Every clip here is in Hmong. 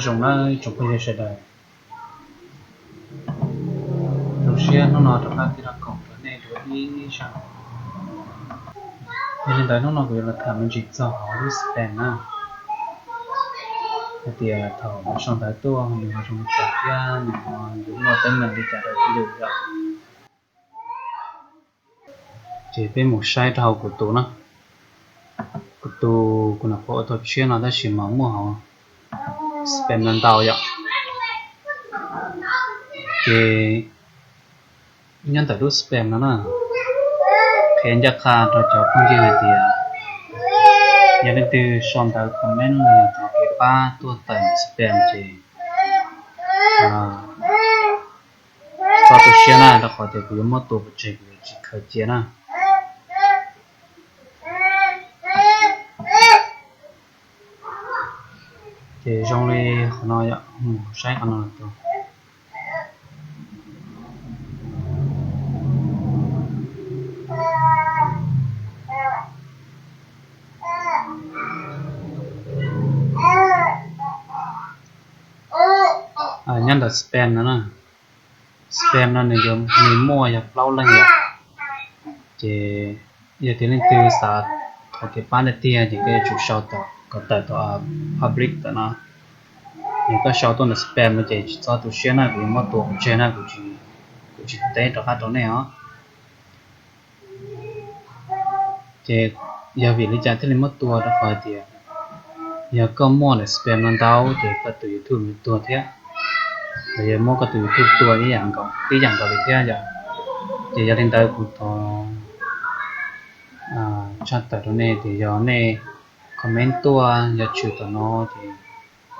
Zoo nawb tsoom phooj ywg sawv daws, zoo siab hnub no rov qab tij los koom rau nej dua ib zaug. Yog li ntawd hnub no kuv yuav los tham me ntsis txog hauv lub spam na, hais tias thaum sau ntawv tuaj nws ho zoo li cas thiab nws ho yuav muaj teeb meem li cas rau peb yom. Ces peb mus saib rau hauv kuv tus na. Kuv tus kuv nyuam qhuav ua tau tshiab no tab sis mas muaj hauv spam no ntau yom. Ces nyob ntawm lub spam no na, qhia ncaj qha rau cov phooj ywg hais tias yog leej twg sau ntawv comment no thov kev pab tuaj tawm spam ces txhob tu siab na, rau qhov tias kuv yuav muab tua pov tseg, kuv yuav tsis khaws cia na. Ces zoo li qhov no yom, mus saib qhov no. Nyob ntawm spam no na, spam no nws yuav, nws muaj yog plaub leeg yom. Ces yog tias leej twg xav thov kev pab tiag tiag ces koj yuav tsum sau kom tawm tom public tom no. Yog koj sau tuaj ntawm spam no ces tsis txhob tu siab na, kuv yuav muab tua pov tseg na, kuv tsis teb rov qab rau nej os. Ces yog vim li cas thiaj li muab tua, rau qhov hais tias yog koj muaj ntawm spam no ntau ces koj tus YouTube nws tuag thiab, los yog muab koj tus YouTube tua ib yam nkaus, tib yam nkaus li thiab yom. Ces yog li ntawd kuv thov tshaj tawm rau nej tias yog nej comment tuaj yog tshwm tom no ces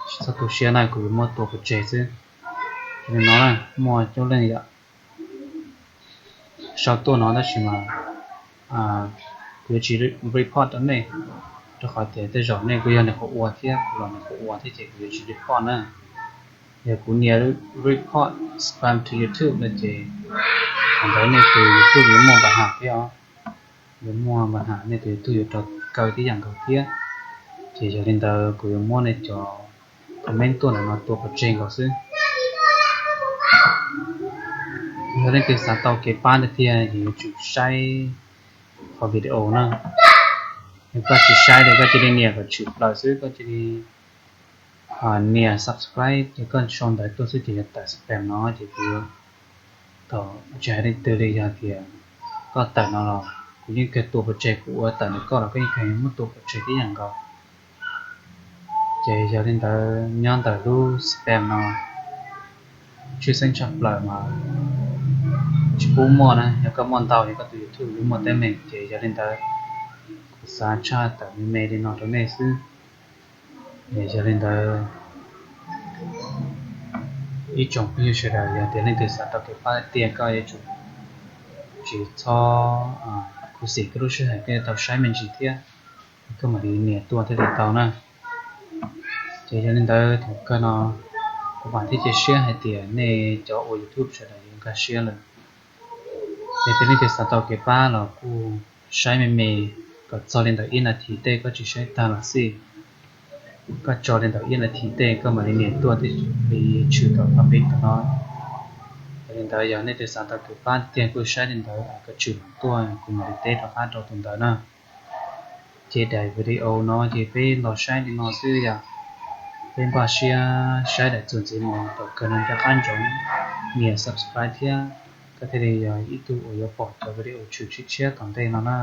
tsis txhob tu siab na, kuv yuav muab tua pov tseg xwb. Li no na, muaj cuaj leej yom, sau tuaj no tab sis mas kuv yuav tsis report rau nej, rau qhov tias tej zaum nej kuj yog nws qhov ua thiab kuv los nws qhov ua thiab ces kuv yuav tsis report na. Yog kuv nias report spam to YouTube no ces thaum ntawd nej tus YouTube yuav muaj npa ham thiab os, yuav muaj npa ham, nej tus YouTube yuav rau kaw tib yam nkaus thiab. Ces yog li ntawd kuv yuav muab nej cov comment tuaj ntawm no tua pov tseg nkaus xwb. Yog leej twg xav tau kev pab tiag tiag ces yuav tsum saib qhov video na. Yog koj tsis saib ces koj cia li nias kom tshwm plaws xwb, koj cia li nias subscribe ces koj sau ntawv tuaj xwb ces yuav tawm spam no ces kuv thaum tsis hais leej twg li yog tias koj tawm no los kuv yeej kawg tua pov tseg, kuv ua tawm ntawm koj los koj yeej kawg muab tua pov tseg tib yam nkaus. Ces yog li ntawd nyob ntawm lub spam no tshwj xeeb tshaj plaws mas tsis pub muaj na, yog koj muaj ntau ces koj tus YouTube yuav muaj teeb meem, ces yog li ntawd kuv xav tshaj tawm me me li no rau nej xwb. Yog li ntawd ib tsoom phooj ywg sawv daws, yog tias leej twg xav tau kev pab tiag koj yuav tsum tsis txhob khuv xim koj lub sij hawm, koj yuav tau saib me ntsis thiab koj mam li nias tuaj thiaj li tau na. Ces yog li ntawd thaum kawg no kuv vam thiab cia siab hais tias nej cov ua YouTube sawv daws yuav nkag siab lawm. Yog tias leej twg xav tau kev pab los kuj saib me me kom txog li ntawm ib nas this tej, koj tsis saib tag los xij, koj tso li ntawm ib nas this tej koj mam li nias tuaj thiaj li tshwm tau public tom no. Yog li ntawd yog nej twg xav tau kev pab tiag kuj saib li ntawd kom tshwm tuaj kuv mam li teb rov qab rau tus ntawd na. Ces daim video no ces peb los saib li no xwb yom. Peb npaj siab saib daim txuas ntxiv mus, thaum kawg no nco qab ntsoov nias subscribe thiab koj thiaj li yog ib tug uas yuav pom cov video tshwm tshiab tshiab tom ntej no na.